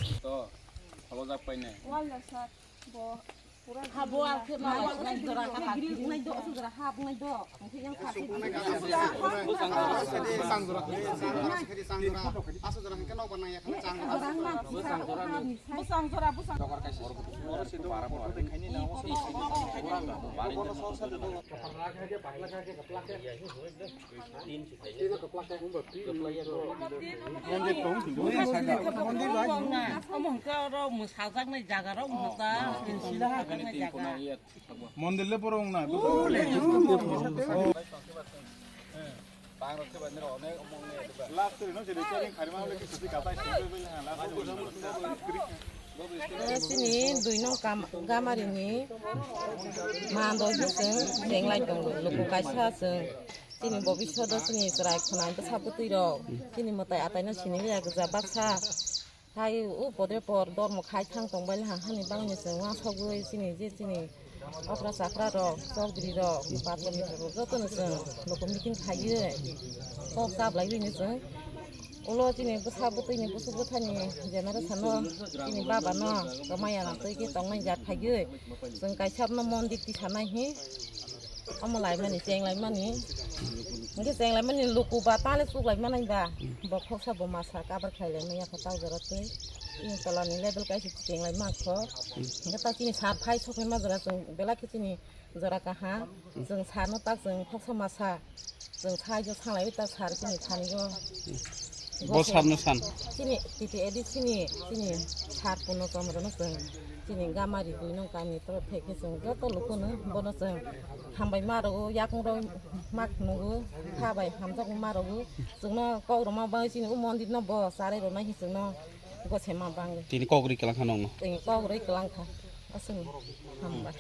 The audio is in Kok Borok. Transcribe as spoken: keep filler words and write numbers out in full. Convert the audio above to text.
To, follow jak paine. Wala sir, bo pura ha, bo al khe ma, wala nai dora ka ha, grill nai do, asuk dora ha, nai do. Ang khe yang kha. Sang jora, sang jora, sang jora. Asuk jora hingke nok banang ya, sang jora. Busang jora, busang. Dogar kaisa. Omo hwnkhe oro mwsajaknai jaga rok, mwsa sajaknai jaga. Mondir le borok wngna. Last no je recording khari ma le kisi katai. Chini dui nong kam-, gamari ni mando hising chenglai tongo. Luku kaisa sing. Chini bobishodo chini chwrai khwnai bwsa bwtwi rok. Chini mwtai atai no sini ya gwja baksa. Hai o podre por dormo khai thang tong bai ha hani bangni chwng uansugwi chini je chini okra chakra rok, chokdri rok, patwrwi rok jotono chwng luku meeting khaiwi kok chablaiwi ni chwng ulo chini bwsa bwtwini busuk bwthani generation no chini baba no kwmaya nang twi khe tongnai jak khaiwi chwng kaisa no mondir tisanai hi. Omo laimani, cheng laimani. Hingke cheng laimani luku ba tale chuk laimani ba. Bo khoksa bo masa kabar khai laimani yakho tau jora twi. Ini tola ni level kaisa cheng laima kho. Hingke ta chini sar phai sok ma jora chwng belai khe chini jora kaha. Chwng sar no tak chwng khoksa masa. Chwng sai jo sanglai ta sar chini thani jo. Bo sar no san. Chini T T A D chini, chini sar puno chomro no chwng. Chini gamari dui nong kami toro theke chwng joto lukuno bono chwng hambai ma rwo, yakung rok ma nugo, kha bai hamjak ma rwo. Chwngno kok rwma bai chini o mondir no bo charai rwnai hi chwngno gose ma bang. Tini kok ri kelang kha nongno. Tini kok ri kelang kha. Aswng hambai.